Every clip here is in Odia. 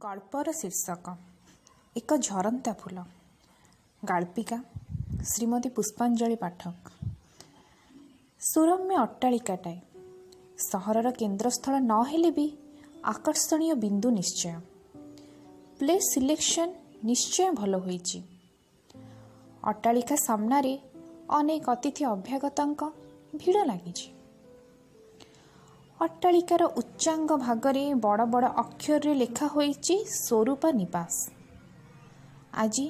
ଗଳ୍ପର ଶୀର୍ଷକ ଏକ ଝରନ୍ତା ଫୁଲ। ଗାଳ୍ପିକା ଶ୍ରୀମତୀ ପୁଷ୍ପାଞ୍ଜଳି ପାଠକ। ସୁରମ୍ୟ ଅଟ୍ଟାଳିକାଟାଏ, ସହରର କେନ୍ଦ୍ରସ୍ଥଳ ନ ହେଲେ ବି ଆକର୍ଷଣୀୟ ବିନ୍ଦୁ ନିଶ୍ଚୟ। ପ୍ଲେସ୍ ସିଲେକ୍ସନ୍ ନିଶ୍ଚୟ ଭଲ ହୋଇଛି। ଅଟ୍ଟାଳିକା ସାମ୍ନାରେ ଅନେକ ଅତିଥି ଅଭ୍ୟାଗତଙ୍କ ଭିଡ଼ ଲାଗିଛି। ଅଟ୍ଟାଳିକାର ଉଚ୍ଚାଙ୍ଗ ଭାଗରେ ବଡ଼ ବଡ଼ ଅକ୍ଷରରେ ଲେଖା ହୋଇଛି ସ୍ୱରୂପା ନିବାସ। ଆଜି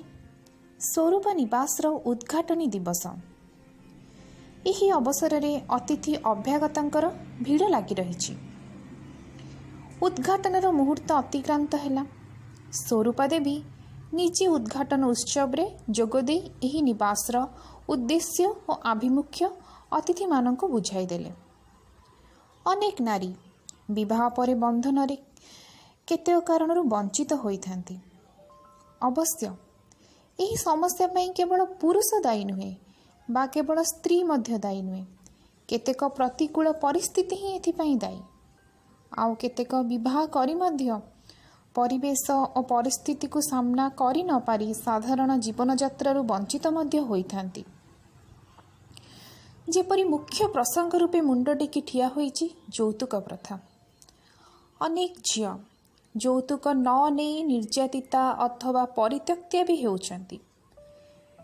ସ୍ୱରୂପା ନିବାସର ଉଦ୍ଘାଟନୀ ଦିବସ। ଏହି ଅବସରରେ ଅତିଥି ଅଭ୍ୟାଗତଙ୍କର ଭିଡ଼ ଲାଗି ରହିଛି। ଉଦ୍ଘାଟନର ମୁହୂର୍ତ୍ତ ଅତିକ୍ରାନ୍ତ ହେଲା। ସ୍ୱରୂପା ଦେବୀ ନିଜେ ଉଦ୍ଘାଟନ ଉତ୍ସବରେ ଯୋଗଦେଇ ଏହି ନିବାସର ଉଦ୍ଦେଶ୍ୟ ଓ ଆଭିମୁଖ୍ୟ ଅତିଥିମାନଙ୍କୁ ବୁଝାଇଦେଲେ। ଅନେକ ନାରୀ ବିବାହ ପରେ ବନ୍ଧନରେ କେତେକ କାରଣରୁ ବଞ୍ଚିତ ହୋଇଥାନ୍ତି। ଅବଶ୍ୟ ଏହି ସମସ୍ୟା ପାଇଁ କେବଳ ପୁରୁଷ ଦାୟୀ ନୁହେଁ ବା କେବଳ ସ୍ତ୍ରୀ ମଧ୍ୟ ଦାୟୀ ନୁହେଁ। କେତେକ ପ୍ରତିକୂଳ ପରିସ୍ଥିତି ହିଁ ଏଥିପାଇଁ ଦାୟୀ। ଆଉ କେତେକ ବିବାହ କରି ମଧ୍ୟ ପରିବେଶ ଓ ପରିସ୍ଥିତିକୁ ସାମ୍ନା କରି ନପାରି ସାଧାରଣ ଜୀବନଯାତ୍ରାରୁ ବଞ୍ଚିତ ମଧ୍ୟ ହୋଇଥାନ୍ତି। ଯେପରି ମୁଖ୍ୟ ପ୍ରସଙ୍ଗ ରୂପେ ମୁଣ୍ଡ ଟେକି ଠିଆ ହୋଇଛି ଯୌତୁକ ପ୍ରଥା। ଅନେକ ଝିଅ ଯୌତୁକ ନ ନେଇ ନିର୍ଯାତିତା ଅଥବା ପରିତ୍ୟକ୍ତା ବି ହେଉଛନ୍ତି।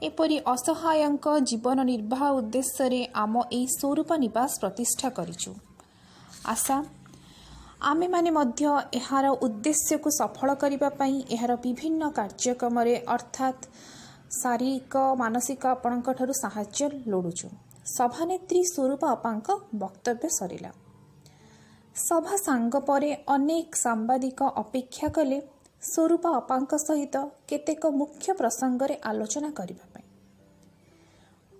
ଏପରି ଅସହାୟଙ୍କ ଜୀବନ ନିର୍ବାହ ଉଦ୍ଦେଶ୍ୟରେ ଆମ ଏହି ସ୍ୱରୂପା ନିବାସ ପ୍ରତିଷ୍ଠା କରିଛୁ। ଆଶା ଆମେମାନେ ମଧ୍ୟ ଏହାର ଉଦ୍ଦେଶ୍ୟକୁ ସଫଳ କରିବା ପାଇଁ ଏହାର ବିଭିନ୍ନ କାର୍ଯ୍ୟକ୍ରମରେ ଅର୍ଥାତ୍ ଶାରୀରିକ ମାନସିକ ଆପଣଙ୍କ ଠାରୁ ସାହାଯ୍ୟ ଲୋଡ଼ୁଛୁ। ସଭାନେତ୍ରୀ ସ୍ୱରୂପା ଅପାଙ୍କ ବକ୍ତବ୍ୟ ସରିଲା। ସଭା ସାଙ୍ଗ ପରେ ଅନେକ ସାମ୍ବାଦିକ ଅପେକ୍ଷା କଲେ ସ୍ୱରୂପା ଅପାଙ୍କ ସହିତ କେତେକ ମୁଖ୍ୟ ପ୍ରସଙ୍ଗରେ ଆଲୋଚନା କରିବା ପାଇଁ।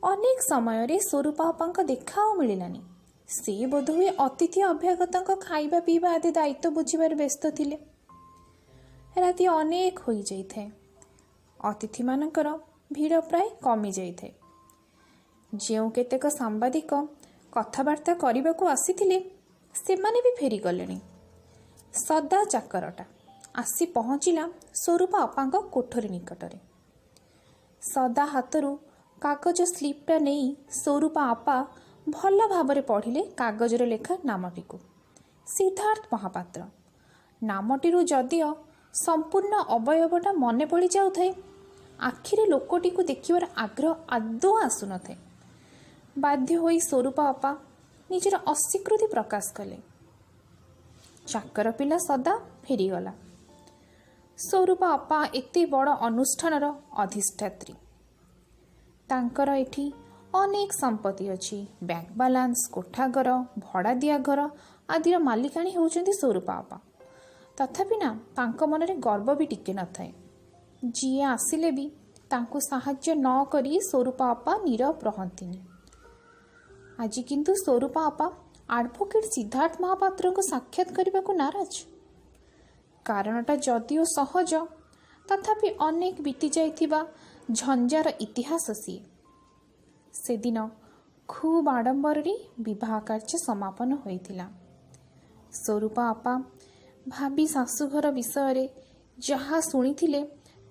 ଅନେକ ସମୟରେ ସ୍ୱରୂପା ଅପାଙ୍କ ଦେଖା ଆଉ ମିଳିଲାନି। ସେ ବୋଧହୁଏ ଅତିଥି ଅଭ୍ୟାଗତଙ୍କ ଖାଇବା ପିଇବା ଆଦି ଦାୟିତ୍ୱ ବୁଝିବାରେ ବ୍ୟସ୍ତ ଥିଲେ। ରାତି ଅନେକ ହୋଇଯାଇଥାଏ। ଅତିଥିମାନଙ୍କର ଭିଡ଼ ପ୍ରାୟ କମିଯାଇଥାଏ। ଯେଉଁ କେତେକ ସାମ୍ବାଦିକ କଥାବାର୍ତ୍ତା କରିବାକୁ ଆସିଥିଲେ ସେମାନେ ବି ଫେରିଗଲେଣି। ସଦା ଚାକରଟା ଆସି ପହଞ୍ଚିଲା ସ୍ୱରୂପା ଅପାଙ୍କ କୋଠରୀ ନିକଟରେ। ସଦା ହାତରୁ କାଗଜ ସ୍ଲିପ୍ଟା ନେଇ ସ୍ୱରୂପା ଆପା ଭଲ ଭାବରେ ପଢ଼ିଲେ କାଗଜରେ ଲେଖା ନାମଟିକୁ, ସିଦ୍ଧାର୍ଥ ମହାପାତ୍ର। ନାମଟିରୁ ଯଦିଓ ସମ୍ପୂର୍ଣ୍ଣ ଅବୟବଟା ମନେ ପଡ଼ିଯାଉଥାଏ, ଆଖିରେ ଲୋକଟିକୁ ଦେଖିବାର ଆଗ୍ରହ ଆଦୌ ଆସୁନଥାଏ। ବାଧ୍ୟ ହୋଇ ସ୍ୱରୂପା ଅପା ନିଜର ଅସ୍ୱୀକୃତି ପ୍ରକାଶ କଲେ। ଚାକର ପିଲା ସଦା ଫେରିଗଲା। ସ୍ୱରୂପା ଅପା ଏତେ ବଡ଼ ଅନୁଷ୍ଠାନର ଅଧିଷ୍ଠାତ୍ରୀ। ତାଙ୍କର ଏଠି ଅନେକ ସମ୍ପତ୍ତି ଅଛି। ବ୍ୟାଙ୍କ ବାଲାନ୍ସ, କୋଠାଘର, ଭଡ଼ା ଦିଆ ଘର ଆଦିର ମାଲିକାଣୀ ହେଉଛନ୍ତି ସ୍ୱରୂପା ଅପା। ତଥାପି ନା ତାଙ୍କ ମନରେ ଗର୍ବ ବି ଟିକେ ନଥାଏ। ଯିଏ ଆସିଲେ ବି ତାଙ୍କୁ ସାହାଯ୍ୟ ନ କରି ସ୍ୱରୂପା ଅପା ନୀରବ ରହନ୍ତିନି। ଆଜି କିନ୍ତୁ ସ୍ୱରୂପା ଅପା ଆଡ଼ଭୋକେଟ୍ ସିଦ୍ଧାର୍ଥ ମହାପାତ୍ରଙ୍କୁ ସାକ୍ଷାତ କରିବାକୁ ନାରାଜ। କାରଣଟା ଯଦିଓ ସହଜ, ତଥାପି ଅନେକ ବିତି ଯାଇଥିବା ଝଞ୍ଜାର ଇତିହାସ ସିଏ। ସେଦିନ ଖୁବ୍ ଆଡ଼ମ୍ବରରେ ବିବାହ କାର୍ଯ୍ୟ ସମାପନ ହୋଇଥିଲା। ସ୍ୱରୂପା ଅପା ଭାବି ଶାଶୁଘର ବିଷୟରେ ଯାହା ଶୁଣିଥିଲେ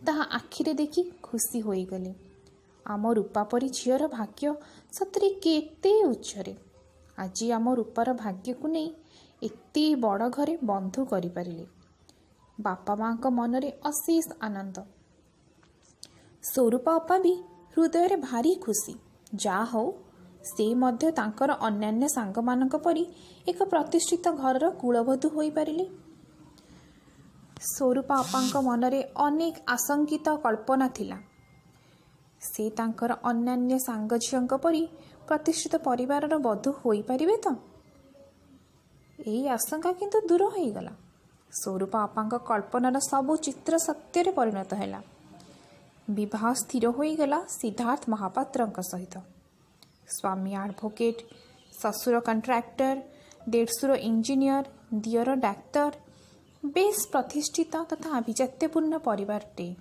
ତାହା ଆଖିରେ ଦେଖି ଖୁସି ହୋଇଗଲେ। ଆମ ରୂପା ପରି ଝିଅର ଭାଗ୍ୟ ସତରେ କେତେ ଉଚ୍ଚରେ। ଆଜି ଆମ ରୂପାର ଭାଗ୍ୟକୁ ନେଇ ଏତେ ବଡ଼ ଘରେ ବନ୍ଧୁ କରିପାରିଲେ। ବାପା ମାଆଙ୍କ ମନରେ ଅଶେଷ ଆନନ୍ଦ। ସ୍ୱରୂପା ଅପା ବି ହୃଦୟରେ ଭାରି ଖୁସି। ଯା ହଉ, ସେ ମଧ୍ୟ ତାଙ୍କର ଅନ୍ୟାନ୍ୟ ସାଙ୍ଗମାନଙ୍କ ପରି ଏକ ପ୍ରତିଷ୍ଠିତ ଘରର କୁଳବଧୂ ହୋଇପାରିଲେ। ସ୍ୱରୂପା ଅପାଙ୍କ ମନରେ ଅନେକ ଆଶଙ୍କିତ କଳ୍ପନା ଥିଲା। ସେ ତାଙ୍କର ଅନ୍ୟାନ୍ୟ ସାଙ୍ଗ ଝିଅଙ୍କ ପରି ପ୍ରତିଷ୍ଠିତ ପରିବାରର ବଧୂ ହୋଇପାରିବେ ତ? ଏହି ଆଶଙ୍କା କିନ୍ତୁ ଦୂର ହୋଇଗଲା। ସ୍ୱରୂପା ଅପାଙ୍କ କଳ୍ପନାର ସବୁ ଚିତ୍ର ସତ୍ୟରେ ପରିଣତ ହେଲା। ବିବାହ ସ୍ଥିର ହୋଇଗଲା ସିଦ୍ଧାର୍ଥ ମହାପାତ୍ରଙ୍କ ସହିତ। ସ୍ୱାମୀ ଆଡ଼ଭୋକେଟ୍, ଶ୍ୱଶୁର କଣ୍ଟ୍ରାକ୍ଟର, ଦେଢ଼ଶୁର ଇଞ୍ଜିନିୟର, ଦିଅର ଡାକ୍ତର, ବେଶ୍ ପ୍ରତିଷ୍ଠିତ ତଥା ଆଭିଜାତ୍ୟପୂର୍ଣ୍ଣ ପରିବାରଟିଏ।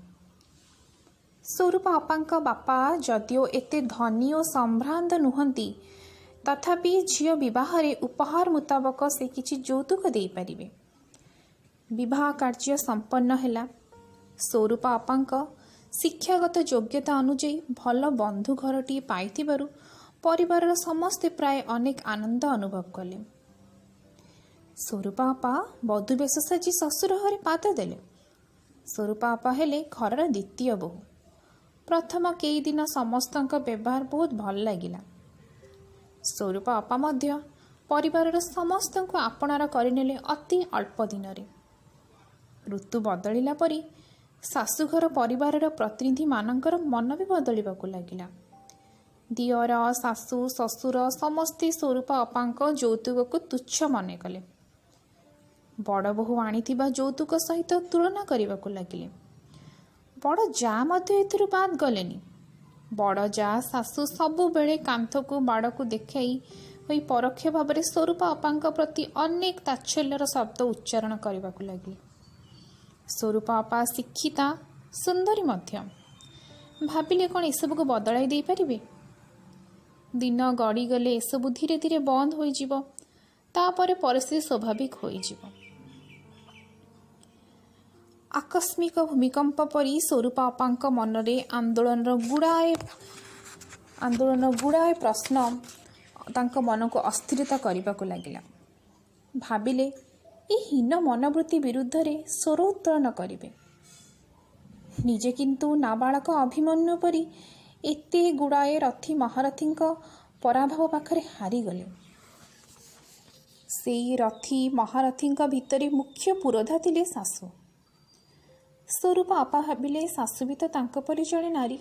ସ୍ୱରୂପା ଅପାଙ୍କ ବାପା ଯଦିଓ ଏତେ ଧନୀ ଓ ସମ୍ଭ୍ରାନ୍ତ ନୁହନ୍ତି, ତଥାପି ଝିଅ ବିବାହରେ ଉପହାର ମୁତାବକ ସେ କିଛି ଯୌତୁକ ଦେଇପାରିବେ। ବିବାହ କାର୍ଯ୍ୟ ସମ୍ପନ୍ନ ହେଲା। ସ୍ୱରୂପା ଅପାଙ୍କ ଶିକ୍ଷାଗତ ଯୋଗ୍ୟତା ଅନୁଯାୟୀ ଭଲ ବନ୍ଧୁ ଘରଟିଏ ପାଇଥିବାରୁ ପରିବାରର ସମସ୍ତେ ପ୍ରାୟ ଅନେକ ଆନନ୍ଦ ଅନୁଭବ କଲେ। ସ୍ୱରୂପା ଅପା ବଧୂବେଶ ସାଜି ଶ୍ୱଶୁର ଘରେ ପାଦ ଦେଲେ। ସ୍ୱରୂପା ଅପା ହେଲେ ଘରର ଦ୍ୱିତୀୟ ବୋହୂ। ପ୍ରଥମ କେଇଦିନ ସମସ୍ତଙ୍କ ବ୍ୟବହାର ବହୁତ ଭଲ ଲାଗିଲା। ସ୍ୱରୂପା ଅପା ମଧ୍ୟ ପରିବାରର ସମସ୍ତଙ୍କୁ ଆପଣାର କରିନେଲେ ଅତି ଅଳ୍ପ ଦିନରେ। ଋତୁ ବଦଳିଲା ପରି ଶାଶୁଘର ପରିବାରର ପ୍ରତିନିଧିମାନଙ୍କର ମନ ବି ବଦଳିବାକୁ ଲାଗିଲା। ଦିଅର, ଶାଶୁ, ଶ୍ୱଶୁର ସମସ୍ତେ ସ୍ୱରୂପା ଅପାଙ୍କ ଯୌତୁକକୁ ତୁଚ୍ଛ ମନେ କଲେ। ବଡ଼ ବୋହୂ ଆଣିଥିବା ଯୌତୁକ ସହିତ ତୁଳନା କରିବାକୁ ଲାଗିଲେ। ବଡ଼ ଯା ମଧ୍ୟ ଏଥିରୁ ବାଦ ଗଲେନି। ବଡ଼ ଯା ଶାଶୁ ସବୁବେଳେ କାନ୍ଥକୁ ବାଡ଼କୁ ଦେଖାଇ ହୋଇ ପରୋକ୍ଷ ଭାବରେ ସ୍ୱରୂପା ଅପାଙ୍କ ପ୍ରତି ଅନେକ ତାଚ୍ଛଲ୍ୟର ଶବ୍ଦ ଉଚ୍ଚାରଣ କରିବାକୁ ଲାଗିଲେ। ସ୍ୱରୂପା ଅପା ଶିକ୍ଷିତା, ସୁନ୍ଦରୀ ମଧ୍ୟ। ଭାବିଲେ କ'ଣ ଏସବୁକୁ ବଦଳାଇ ଦେଇପାରିବେ? ଦିନ ଗଡ଼ିଗଲେ ଏସବୁ ଧୀରେ ଧୀରେ ବନ୍ଦ ହୋଇଯିବ, ତାପରେ ପରିସ୍ଥିତି ସ୍ୱାଭାବିକ ହୋଇଯିବ। ଆକସ୍ମିକ ଭୂମିକମ୍ପ ପରି ସ୍ୱରୂପା ଅପାଙ୍କ ମନରେ ଆନ୍ଦୋଳନର ଗୁଡ଼ାଏ ପ୍ରଶ୍ନ ତାଙ୍କ ମନକୁ ଅସ୍ଥିରତା କରିବାକୁ ଲାଗିଲା। ଭାବିଲେ ଏ ହୀନ ମନୋବୃତ୍ତି ବିରୁଦ୍ଧରେ ସ୍ୱର ଉତ୍ତୋଳନ କରିବେ। ନିଜେ କିନ୍ତୁ ନାବାଳକ ଅଭିମନ୍ୟୁ ପରି ଏତେ ଗୁଡ଼ାଏ ରଥୀ ମହାରଥୀଙ୍କ ପରାଭବ ପାଖରେ ହାରିଗଲେ। ସେଇ ରଥୀ ମହାରଥୀଙ୍କ ଭିତରେ ମୁଖ୍ୟ ପୁରୋଧା ଥିଲେ ଶାଶୁ। ସ୍ୱରୂପା ଅପା ଭାବିଲେ ଶାଶୁ ବି ତ ତାଙ୍କ ପରି ଜଣେ ନାରୀ,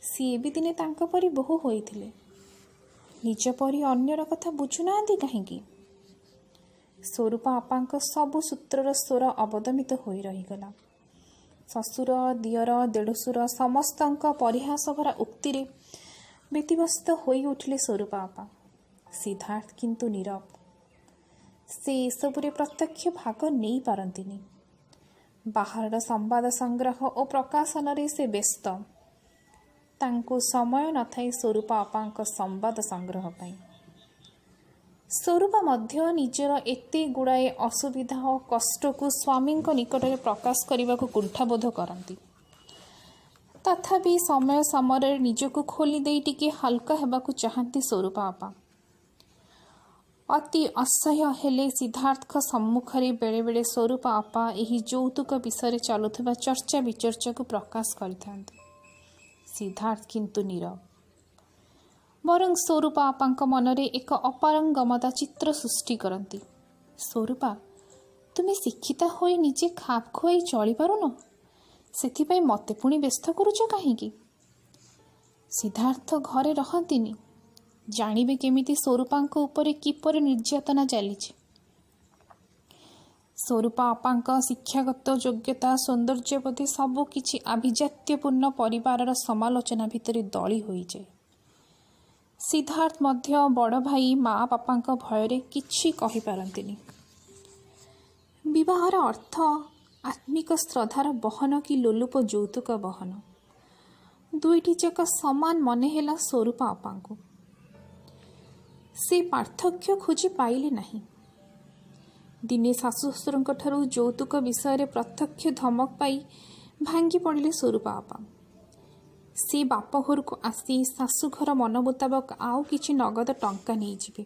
ସିଏ ବି ଦିନେ ତାଙ୍କ ପରି ବୋହୂ ହୋଇଥିଲେ। ନିଜ ପରି ଅନ୍ୟର କଥା ବୁଝୁନାହାନ୍ତି କାହିଁକି? ସ୍ୱରୂପା ଅପାଙ୍କ ସବୁ ସୂତ୍ରର ସ୍ୱର ଅବଦମିତ ହୋଇ ରହିଗଲା। ଶ୍ୱଶୁର, ଦିଅର, ଦେଢ଼ଶୁର ସମସ୍ତଙ୍କ ପରିହାସ ଭରା ଉକ୍ତିରେ ବ୍ୟତିବ୍ୟସ୍ତ ହୋଇ ଉଠିଲେ ସ୍ୱରୂପା ଅପା। ସିଦ୍ଧାର୍ଥ କିନ୍ତୁ ନୀରବ। ସେ ଏସବୁରେ ପ୍ରତ୍ୟକ୍ଷ ଭାଗ ନେଇପାରନ୍ତିନି। ବାହାରର ସମ୍ବାଦ ସଂଗ୍ରହ ଓ ପ୍ରକାଶନରେ ସେ ବ୍ୟସ୍ତ। ତାଙ୍କୁ ସମୟ ନଥାଏ ସ୍ୱରୂପା ଅପାଙ୍କ ସମ୍ବାଦ ସଂଗ୍ରହ ପାଇଁ। ସ୍ୱରୂପା ମଧ୍ୟ ନିଜର ଏତେ ଗୁଡ଼ାଏ ଅସୁବିଧା ଓ କଷ୍ଟକୁ ସ୍ୱାମୀଙ୍କ ନିକଟରେ ପ୍ରକାଶ କରିବାକୁ କୁଣ୍ଠାବୋଧ କରନ୍ତି। ତଥାପି ସମୟ ସମୟରେ ନିଜକୁ ଖୋଲି ଦେଇ ଟିକେ ହାଲୁକା ହେବାକୁ ଚାହାନ୍ତି ସ୍ୱରୂପା ଅପା। ଅତି ଅସହ୍ୟ ହେଲେ ସିଦ୍ଧାର୍ଥଙ୍କ ସମ୍ମୁଖରେ ବେଳେବେଳେ ସ୍ୱରୂପା ଅପା ଏହି ଯୌତୁକ ବିଷୟରେ ଚାଲୁଥିବା ଚର୍ଚ୍ଚା ବିଚର୍ଚ୍ଚାକୁ ପ୍ରକାଶ କରିଥାନ୍ତି। ସିଦ୍ଧାର୍ଥ କିନ୍ତୁ ନୀରବ। ବରଂ ସ୍ୱରୂପା ଅପାଙ୍କ ମନରେ ଏକ ଅପାରଙ୍ଗମତା ଚିତ୍ର ସୃଷ୍ଟି କରନ୍ତି। ସ୍ୱରୂପା, ତୁମେ ଶିକ୍ଷିତା ହୋଇ ନିଜେ ଖାପ ଖୁଆଇ ଚଳିପାରୁନ, ସେଥିପାଇଁ ମୋତେ ପୁଣି ବ୍ୟସ୍ତ କରୁଛ କାହିଁକି? ସିଦ୍ଧାର୍ଥ ଘରେ ରହନ୍ତିନି, ଜାଣିବେ କେମିତି ସ୍ୱରୂପାଙ୍କ ଉପରେ କିପରି ନିର୍ଯାତନା ଚାଲିଛି। ସ୍ୱରୂପା ଅପାଙ୍କ ଶିକ୍ଷାଗତ ଯୋଗ୍ୟତା, ସୌନ୍ଦର୍ଯ୍ୟ ବୋଧେ ସବୁ କିଛି ଆଭିଜାତ୍ୟପୂର୍ଣ୍ଣ ପରିବାରର ସମାଲୋଚନା ଭିତରେ ଦଳି ହୋଇଯାଏ। ସିଦ୍ଧାର୍ଥ ମଧ୍ୟ ବଡ଼ ଭାଇ ମା ବାପାଙ୍କ ଭୟରେ କିଛି କହିପାରନ୍ତିନି। ବିବାହର ଅର୍ଥ ଆତ୍ମିକ ଶ୍ରଦ୍ଧାର ବହନ କି ଲୋଲୁପ ଯୌତୁକ ବହନ, ଦୁଇଟି ଯାକ ସମାନ ମନେ ହେଲା ସ୍ୱରୂପା ଅପାଙ୍କୁ। ସେ ପାର୍ଥକ୍ୟ ଖୋଜି ପାଇଲେ ନାହିଁ। ଦିନେ ଶାଶୁ ଶ୍ୱଶୁରଙ୍କ ଠାରୁ ଯୌତୁକ ବିଷୟରେ ପ୍ରତ୍ୟକ୍ଷ ଧମକ ପାଇ ଭାଙ୍ଗି ପଡ଼ିଲେ ସ୍ୱରୂପା ଅପା। ସେ ବାପ ଘରକୁ ଆସି ଶାଶୁଘର ମନ ମୁତାବକ ଆଉ କିଛି ନଗଦ ଟଙ୍କା ନେଇଯିବେ।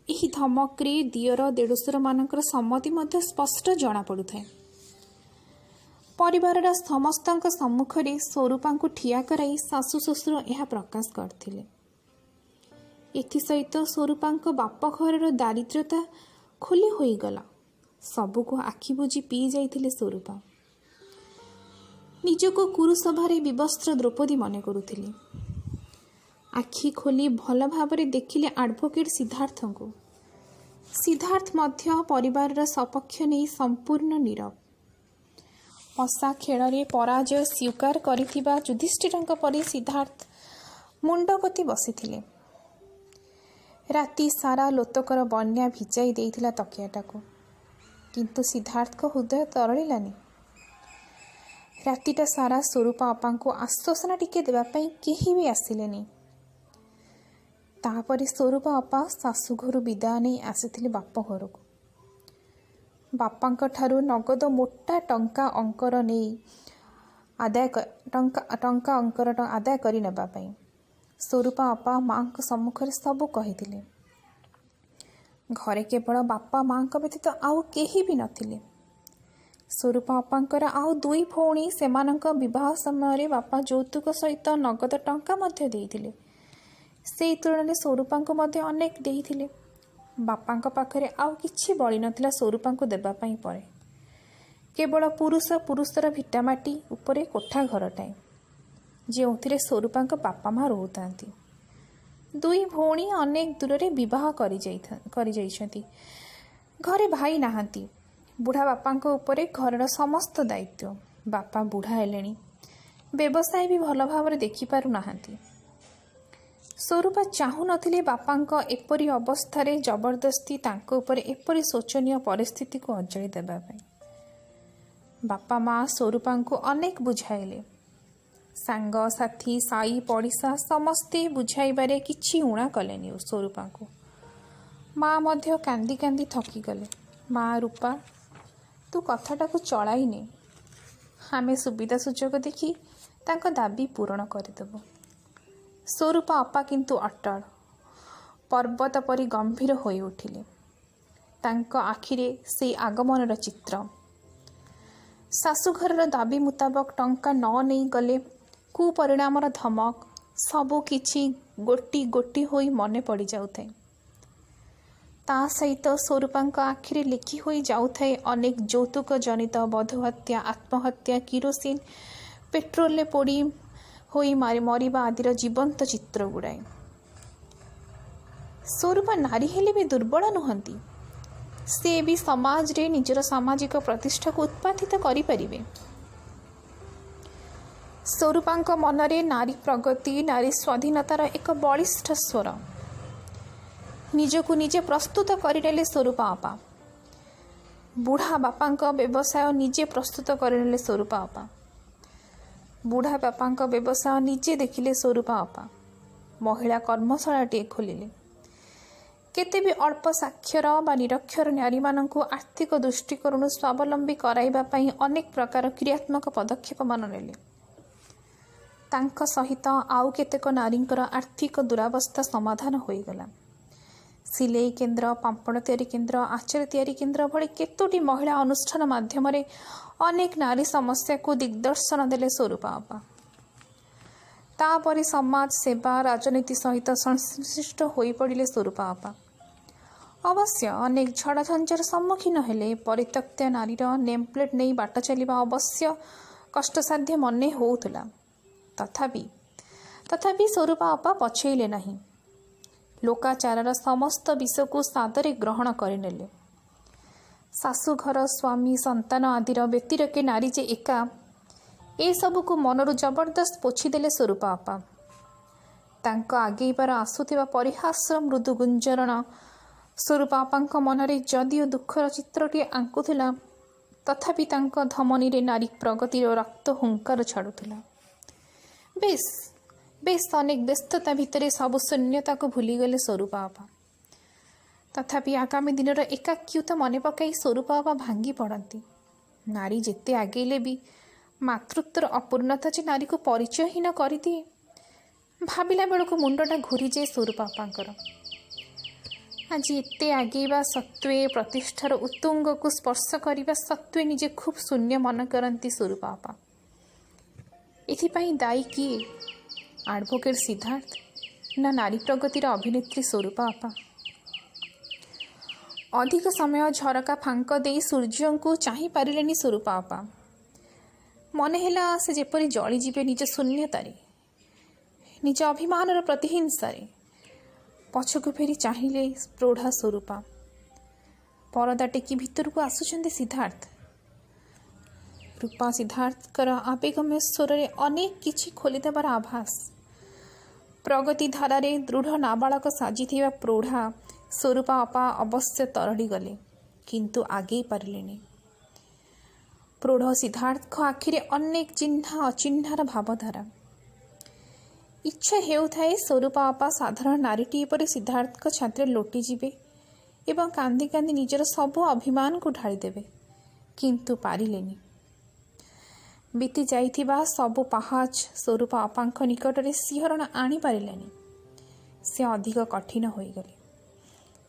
ଏହି ଧମକରେ ଦିଅର ଦେଢ଼ଶୁରମାନଙ୍କର ସମ୍ମତି ମଧ୍ୟ ସ୍ପଷ୍ଟ ଜଣାପଡ଼ୁଥାଏ। ପରିବାରର ସମସ୍ତଙ୍କ ସମ୍ମୁଖରେ ସ୍ୱରୂପାଙ୍କୁ ଠିଆ କରାଇ ଶାଶୁ ଶ୍ୱଶୁର ଏହା ପ୍ରକାଶ କରିଥିଲେ। ଏଥିସହିତ ସ୍ୱରୂପାଙ୍କ ବାପଘରର ଦାରିଦ୍ର୍ୟତା ଖୋଲି ହୋଇଗଲା। ସବୁକୁ ଆଖି ବୁଜି ପିଇ ଯାଇଥିଲେ ସ୍ୱରୂପା। ନିଜକୁ କୁରୁସଭାରେ ବିବସ୍ତ୍ର ଦ୍ରୌପଦୀ ମନେ କରୁଥିଲେ। ଆଖି ଖୋଲି ଭଲ ଭାବରେ ଦେଖିଲେ ଆଡଭୋକେଟ୍ ସିଦ୍ଧାର୍ଥଙ୍କୁ। ସିଦ୍ଧାର୍ଥ ମଧ୍ୟ ପରିବାରର ସପକ୍ଷ ନେଇ ସମ୍ପୂର୍ଣ୍ଣ ନୀରବ। ପଶା ଖେଳରେ ପରାଜୟ ସ୍ୱୀକାର କରିଥିବା ଯୁଧିଷ୍ଠିରଙ୍କ ପରି ସିଦ୍ଧାର୍ଥ ମୁଣ୍ଡପୋତି ବସିଥିଲେ। ରାତି ସାରା ଲୋତକର ବନ୍ୟା ଭିଜାଇ ଦେଇଥିଲା ତକିଆଟାକୁ, କିନ୍ତୁ ସିଦ୍ଧାର୍ଥଙ୍କ ହୃଦୟ ତରଳିଲାନି। ରାତିଟା ସାରା ସ୍ୱରୂପା ଅପାଙ୍କୁ ଆଶ୍ୱାସନା ଟିକେ ଦେବା ପାଇଁ କେହି ବି ଆସିଲେନି। ତାପରେ ସ୍ୱରୂପା ଅପା ଶାଶୁଘରୁ ବିଦାୟ ନେଇ ଆସିଥିଲେ ବାପ ଘରକୁ। ବାପାଙ୍କ ଠାରୁ ନଗଦ ମୋଟା ଟଙ୍କା ଅଙ୍କର ନେଇ ଆଦାୟ ଟଙ୍କା ଅଙ୍କର ଆଦାୟ କରି ନେବା ପାଇଁ ସ୍ୱରୂପା ଅପା ମାଆଙ୍କ ସମ୍ମୁଖରେ ସବୁ କହିଥିଲେ। ଘରେ କେବଳ ବାପା ମାଆଙ୍କ ବ୍ୟତୀତ ଆଉ କେହି ବି ନଥିଲେ। ସ୍ୱରୂପା ଅପାଙ୍କର ଆଉ ଦୁଇ ଭଉଣୀ, ସେମାନଙ୍କ ବିବାହ ସମୟରେ ବାପା ଯୌତୁକ ସହିତ ନଗଦ ଟଙ୍କା ମଧ୍ୟ ଦେଇଥିଲେ। ସେଇ ତୁଳନାରେ ସ୍ୱରୂପାଙ୍କୁ ମଧ୍ୟ ଅନେକ ଦେଇଥିଲେ। ବାପାଙ୍କ ପାଖରେ ଆଉ କିଛି ବଳି ନଥିଲା ସ୍ୱରୂପାଙ୍କୁ ଦେବା ପାଇଁ ପରେ, କେବଳ ପୁରୁଷ ପୁରୁଷର ଭିଟାମାଟି ଉପରେ କୋଠା ଘରଟାଏ, ଯେଉଁଥିରେ ସ୍ୱରୂପାଙ୍କ ବାପା ମା ରହୁଥାନ୍ତି। ଦୁଇ ଭଉଣୀ ଅନେକ ଦୂରରେ ବିବାହ କରିଯାଇଛନ୍ତି। ଘରେ ଭାଇ ନାହାନ୍ତି। ବୁଢ଼ା ବାପାଙ୍କ ଉପରେ ଘରର ସମସ୍ତ ଦାୟିତ୍ୱ। ବାପା ବୁଢ଼ା ହେଲେଣି, ବ୍ୟବସାୟ ବି ଭଲ ଭାବରେ ଦେଖିପାରୁନାହାନ୍ତି। ସ୍ୱରୂପା ଚାହୁଁନଥିଲେ ବାପାଙ୍କ ଏପରି ଅବସ୍ଥାରେ ଜବରଦସ୍ତି ତାଙ୍କ ଉପରେ ଏପରି ଶୋଚନୀୟ ପରିସ୍ଥିତିକୁ ଅଜାଡ଼ି ଦେବା ପାଇଁ। ବାପା ମା ସ୍ୱରୂପାଙ୍କୁ ଅନେକ ବୁଝାଇଲେ। ସାଙ୍ଗସାଥି, ସାଇ ପଡ଼ିଶା ସମସ୍ତେ ବୁଝାଇବାରେ କିଛି ଊଣା କଲେନି ସ୍ୱରୂପାଙ୍କୁ। ମା ମଧ୍ୟ କାନ୍ଦି କାନ୍ଦି ଥକିଗଲେ। ମା ରୂପା, ତୁ କଥାଟାକୁ ଚଳାଇ ନେ, ଆମେ ସୁବିଧା ସୁଯୋଗ ଦେଖି ତାଙ୍କ ଦାବି ପୂରଣ କରିଦେବୁ। ସ୍ୱରୂପା ଅପା କିନ୍ତୁ ଅଟଳ, ପର୍ବତ ପରି ଗମ୍ଭୀର ହୋଇ ଉଠିଲେ। ତାଙ୍କ ଆଖିରେ ସେଇ ଆଗମନର ଚିତ୍ର। ଶାଶୁଘରର ଦାବି ମୁତାବକ ଟଙ୍କା ନ ନେଇ ଗଲେ କୁପରିଣାମର ଧମକ, ସବୁ କିଛି ଗୋଟି ଗୋଟି ହୋଇ ମନେ ପଡ଼ିଯାଉଥାଏ। ତା ସହିତ ସ୍ୱରୂପାଙ୍କ ଆଖିରେ ଲେଖି ହୋଇ ଯାଉଥାଏ ଅନେକ ଯୌତୁକ ଜନିତ ବଧୂହତ୍ୟା, ଆତ୍ମହତ୍ୟା, କିରୋସିନ ପେଟ୍ରୋଲରେ ପୋଡ଼ି ହୋଇ ମରିବା ଆଦିର ଜୀବନ୍ତ ଚିତ୍ର ଗୁଡ଼ାଏ। ସ୍ୱରୂପା ନାରୀ ହେଲେ ବି ଦୁର୍ବଳ ନୁହନ୍ତି। ସେ ବି ସମାଜରେ ନିଜର ସାମାଜିକ ପ୍ରତିଷ୍ଠାକୁ ଉତ୍ପାଦିତ କରିପାରିବେ। ସ୍ୱରୂପାଙ୍କ ମନରେ ନାରୀ ପ୍ରଗତି, ନାରୀ ସ୍ୱାଧୀନତାର ଏକ ବଳିଷ୍ଠ ସ୍ୱର। ନିଜକୁ ନିଜେ ପ୍ରସ୍ତୁତ କରିନେଲେ ସ୍ୱରୂପା ଅପା। ବୁଢ଼ା ବାପାଙ୍କ ବ୍ୟବସାୟ ନିଜେ ପ୍ରସ୍ତୁତ କରିନେଲେ ସ୍ୱରୂପା ଅପା। ବୁଢ଼ା ବାପାଙ୍କ ବ୍ୟବସାୟ ନିଜେ ଦେଖିଲେ ସ୍ୱରୂପା ଅପା। ମହିଳା କର୍ମଶାଳାଟିଏ ଖୋଲିଲେ। କେତେ ବି ଅଳ୍ପ ସାକ୍ଷର ବା ନିରକ୍ଷର ନାରୀମାନଙ୍କୁ ଆର୍ଥିକ ଦୃଷ୍ଟିକୋଣରୁ ସ୍ୱାବଲମ୍ବୀ କରାଇବା ପାଇଁ ଅନେକ ପ୍ରକାର କ୍ରିୟାତ୍ମକ ପଦକ୍ଷେପମାନ ନେଲେ। ତାଙ୍କ ସହିତ ଆଉ କେତେକ ନାରୀଙ୍କର ଆର୍ଥିକ ଦୁରାବସ୍ଥା ସମାଧାନ ହୋଇଗଲା। ସିଲେଇ କେନ୍ଦ୍ର, ପାମ୍ପଡ଼ ତିଆରି କେନ୍ଦ୍ର, ଆଚାର ତିଆରି କେନ୍ଦ୍ର ଭଳି କେତୋଟି ମହିଳା ଅନୁଷ୍ଠାନ ମାଧ୍ୟମରେ ଅନେକ ନାରୀ ସମସ୍ୟାକୁ ଦିଗ୍ଦର୍ଶନ ଦେଲେ ସ୍ୱରୂପା ଅପା। ତାପରେ ସମାଜ ସେବା, ରାଜନୀତି ସହିତ ସଂଶ୍ଳିଷ୍ଟ ହୋଇପଡ଼ିଲେ ସ୍ୱରୂପା ଅପା। ଅବଶ୍ୟ ଅନେକ ଝଡ଼ଝଞ୍ଜାର ସମ୍ମୁଖୀନ ହେଲେ। ପରିତ୍ୟକ୍ତ ନାରୀର ନେମ୍ପ୍ଲେଟ୍ ନେଇ ବାଟ ଚାଲିବା ଅବଶ୍ୟ କଷ୍ଟସାଧ୍ୟ ମନେ ହେଉଥିଲା। ତଥାପି ସ୍ୱରୂପା ଅପା ପଛେଇଲେ ନାହିଁ। ଲୋକାଚାରର ସମସ୍ତ ବିଷକୁ ସାଦରେ ଗ୍ରହଣ କରିନେଲେ। ଶାଶୁଘର, ସ୍ୱାମୀ, ସନ୍ତାନ ଆଦିର ବ୍ୟତିରେକେ ନାରୀ ଯେ ଏକା, ଏସବୁକୁ ମନରୁ ଜବରଦସ୍ତ ପୋଛିଦେଲେ ସ୍ୱରୂପା ଅପା। ତାଙ୍କ ଆଗେଇବାର ଆସୁଥିବା ପରିହାସର ମୃଦୁ ଗୁଞ୍ଜରଣ ସ୍ୱରୂପା ଅପାଙ୍କ ମନରେ ଯଦିଓ ଦୁଃଖର ଚିତ୍ରଟିଏ ଆଙ୍କୁଥିଲା, ତଥାପି ତାଙ୍କ ଧମନୀରେ ନାରୀ ପ୍ରଗତିର ରକ୍ତ ହୁଙ୍କାର ଛାଡ଼ୁଥିଲା। ବେଶ ବେଶ ଅନେକ ବ୍ୟସ୍ତତା ଭିତରେ ସବୁ ଶୂନ୍ୟତାକୁ ଭୁଲିଗଲେ ସ୍ୱରୂପା ଅପା। ତଥାପି ଆଗାମୀ ଦିନର ଏକାକ୍ୟୁତ ମନେ ପକାଇ ସ୍ୱରୂପା ଅପା ଭାଙ୍ଗି ପଡ଼ନ୍ତି। ନାରୀ ଯେତେ ଆଗେଇଲେ ବି ମାତୃତ୍ୱର ଅପୂର୍ଣ୍ଣତା ଯେ ନାରୀକୁ ପରିଚୟହୀନ କରିଦିଏ, ଭାବିଲା ବେଳକୁ ମୁଣ୍ଡଟା ଘୁରିଯାଏ ସ୍ୱରୂପା ଅପାଙ୍କର। ଆଜି ଏତେ ଆଗେଇବା ସତ୍ତ୍ୱେ, ପ୍ରତିଷ୍ଠାର ଉତ୍ତୁଙ୍ଗକୁ ସ୍ପର୍ଶ କରିବା ସତ୍ତ୍ୱେ ନିଜେ ଖୁବ୍ ଶୂନ୍ୟ ମନେ କରନ୍ତି ସ୍ୱରୂପା ଅପା। ଏଥିପାଇଁ ଦାୟୀ କିଏ? ଆଡ଼ଭୋକେଟ୍ ସିଦ୍ଧାର୍ଥ ନା ନାରୀ ପ୍ରଗତିର ଅଭିନେତ୍ରୀ ସ୍ୱରୂପା ଅପା? ଅଧିକ ସମୟ ଝରକା ଫାଙ୍କ ଦେଇ ସୂର୍ଯ୍ୟଙ୍କୁ ଚାହିଁ ପାରିଲେନି ସ୍ୱରୂପା ଅପା। ମନେ ହେଲା ସେ ଯେପରି ଜଳିଯିବେ ନିଜ ଶୂନ୍ୟତାରେ, ନିଜ ଅଭିମାନର ପ୍ରତିହିଂସାରେ। ପଛକୁ ଫେରି ଚାହିଁଲେ ପ୍ରୌଢ଼ା ସ୍ୱରୂପା। ପରଦା ଟେକି ଭିତରକୁ ଆସୁଛନ୍ତି ସିଦ୍ଧାର୍ଥ। ରୂପା ସିଦ୍ଧାର୍ଥଙ୍କର ଆବେଗମୟ ସ୍ୱରରେ ଅନେକ କିଛି ଖୋଲିଦେବାର ଆଭାସ। ପ୍ରଗତି ଧାରାରେ ଦୃଢ଼ ନାବାଳକ ସାଜିଥିବା ପ୍ରୌଢ଼ା ସ୍ୱରୂପା ଅପା ଅବଶ୍ୟ ତରଳିଗଲେ, କିନ୍ତୁ ଆଗେଇ ପାରିଲେନି। ପ୍ରୌଢ଼ ସିଦ୍ଧାର୍ଥଙ୍କ ଆଖିରେ ଅନେକ ଚିହ୍ନା ଅଚିହ୍ନାର ଭାବଧାରା। ଇଚ୍ଛା ହେଉଥାଏ ସ୍ୱରୂପା ଅପା ସାଧାରଣ ନାରୀଟିଏ ପରି ସିଦ୍ଧାର୍ଥଙ୍କ ଛାତିରେ ଲୋଟିଯିବେ ଏବଂ କାନ୍ଦି କାନ୍ଦି ନିଜର ସବୁ ଅଭିମାନକୁ ଢାଳିଦେବେ, କିନ୍ତୁ ପାରିଲେନି। ବିତି ଯାଇଥିବା ସବୁ ପାହାଚ ସ୍ୱରୂପ ଅପାଙ୍କ ନିକଟରେ ଶିହରଣ ଆଣିପାରିଲାନି। ସେ ଅଧିକ କଠିନ ହୋଇଗଲେ।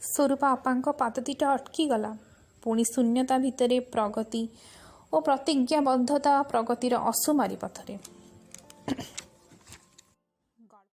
ସ୍ୱରୂପ ଅପାଙ୍କ ପାଦ ଦିଟା ଅଟକିଗଲା ପୁଣି ଶୂନ୍ୟତା ଭିତରେ, ପ୍ରଗତି ଓ ପ୍ରତିଜ୍ଞାବଦ୍ଧତା, ପ୍ରଗତିର ଅସୁମାରୀ ପଥରେ।